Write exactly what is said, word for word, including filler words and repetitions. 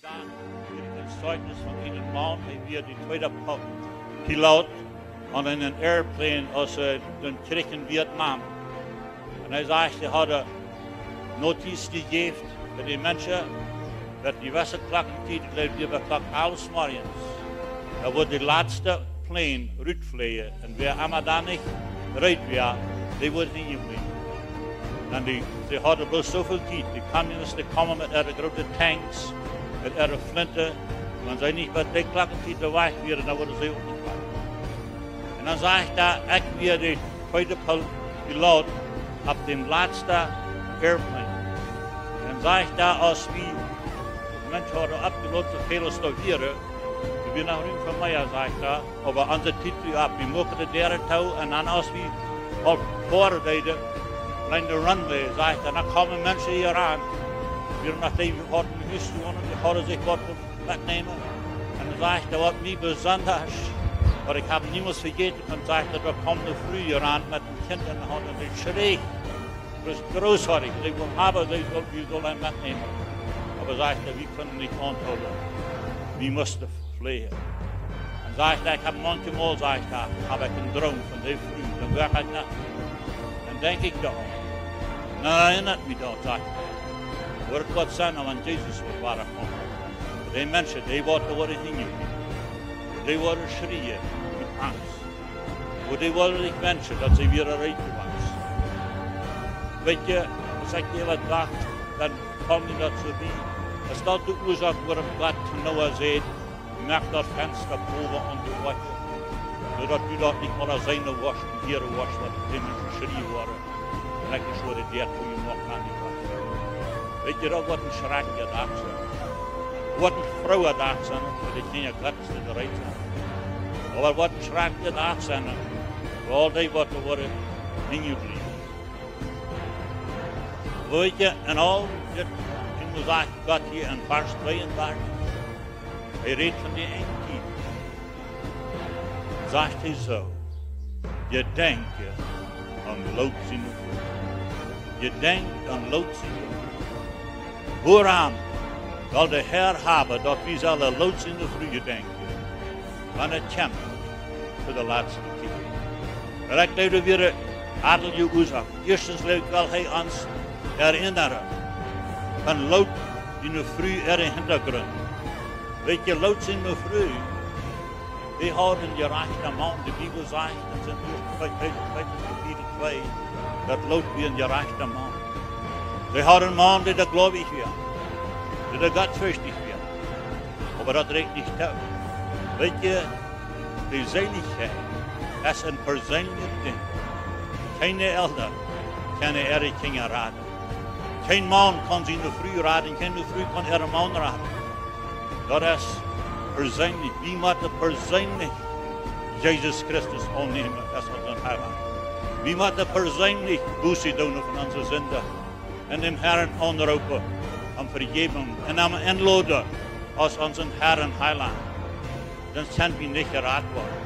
Doa jeft et een Zeichnis von eenen Maun, hee wia de tweede Pi-, Pilot aun eenen Airplane, aus see dän Kjrich en Vietnam. Un hee sajcht, hee haud Notiz jejäft fa de Menschen, daut de jewesse Klockentiet, ekj jleew, daut wia Klock alf morjens, doa wudd de latste Plane rutfleajen. Un wäa emma doa nich reed wia, dee wudd hinjen bliewen. Un dee, see hauden bloos soo väl Tiet. De Kommunisten kaumen met äare groote Tanks, met äare Flinten. Un wan see nich bie de Klockentiet wajch wieren, dan wudden see uk nich wajch. Un dan sajcht hee, ekj wia de tweede Pil-, Pilot opp dän latsten Airplane. Un sajcht hee, aus wie, Menschen hauden aufjelot, soo väl aus doa wieren, wie noch Rum fa mea, sajcht hee, oba onse Tiet wia opp, wie muaken de Däaren too, un dan, aus wie aul foaren deeden, lang de Runway, sajcht hee, dan kaumen Menschen hia aun. Wie, nodäm wie hauden Hus to wonen, dee hauden sikj waut metnämen. Un dan sajcht hee, waut mie besonda, waut ekj hab niemols vejäten, dan sajcht hee, doa kjeem eene Fru aun met een Kjint en de Haunt un dee schreech. Daut es großartig. See wullen haben, see sull, wie sullen am metnämen. Oba sajcht hee, wie kunnen nich aunhoolen. Wie musten fleajen. Un sajcht hee, ekj hab manchmol, sajcht hee, hab ekj een Droom von dee Fru. Dan woak ekj nacht. Dan denkj ekj doaraun. Dan erinnat mie daut, sajcht hee. Woat et waut sennen, wan Jesus woat wadakomen? Dee Menschen, dee woaren, woaren hinjen. Dee woaren schrieen ut Angst. Oba dee woaren sikj wenschen, daut see wieren reed jewast. Weet jie, aus ekj doaraun docht, dan kjeem mie daut soo bie, es daut de Uasoak, wuarom Gott to Noah säd, moak daut Fensta bowen aun de Oajch, soo daut du daut nich aula seenen woascht un hieren woascht, waut de Menschen schrieen woaren. Un ekj es wua de Däa toojemoakt aun die Oajch. Weet jie, daut woat een schrakjlicha Dach sennen. Daut woat een frooa Dach sennen, fa de Kjinja Gottes, dee reed sent. Oba daut woat een schrakjlicha Dach sennen, fa aul dee, waut doa woaren hinjen bliewen. Weet jie, en aul dit, ekj mott sajen, Gott hia en Varsch tweeundartich, hee rät von de Enjtiet. Sajcht hee soo: Jedenkjt aun Lot siene Fru. Jedenkjt aun Lot siene Fru. Wuarom saul de Herr haben, daut wie sellen Lot siene Fru jedenkjen, wan et kjemt to de latste Tiet? Well, ekj jleew, doa wieren eenje Uasoaken. Ieeschtens, jleew ekj, well hee ons erinnren aun Lot siene Fru äare Hinjagrunt. Weet jie, Lot siene Fru, dee haud een jerajchta Maun. De Bibel sajcht, daut es en Ieeschte Petrus Kapitel twee, daut Lot wia een jerajchta Maun. See haud een Maun, dee doa jleewich wia, dee doa gottfürchtich wia. Oba daut rät nich too. Weet jie, de Seelichkjeit es een perseenlichet Dinkj. Kjeene Elren kjennen äare Kjinja raden. Kjeen Maun kaun siene Fru raden, kjeene Fru kaun äaren Maun raden. Daut es perseenlich. Wie motten perseenlich Jesus Christus aunnämen aus onsen Heilaunt. Wie motten perseenlich Buße doonen von onse Sinden un dän Herrn aunroopen om Vejäwunk un am enloden aus onsen Herrn un Heilaunt. Dan sent wie nich jerat worden.